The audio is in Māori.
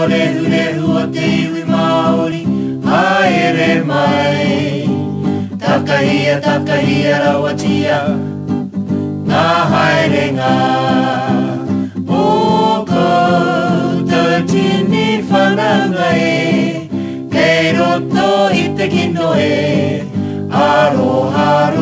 mōrehurehu o te iwi Māori, haere mai. Takahia, takahia rawatia ngā haerenga o koutou tini whanaunga e, kei roto i te kino e, aroha.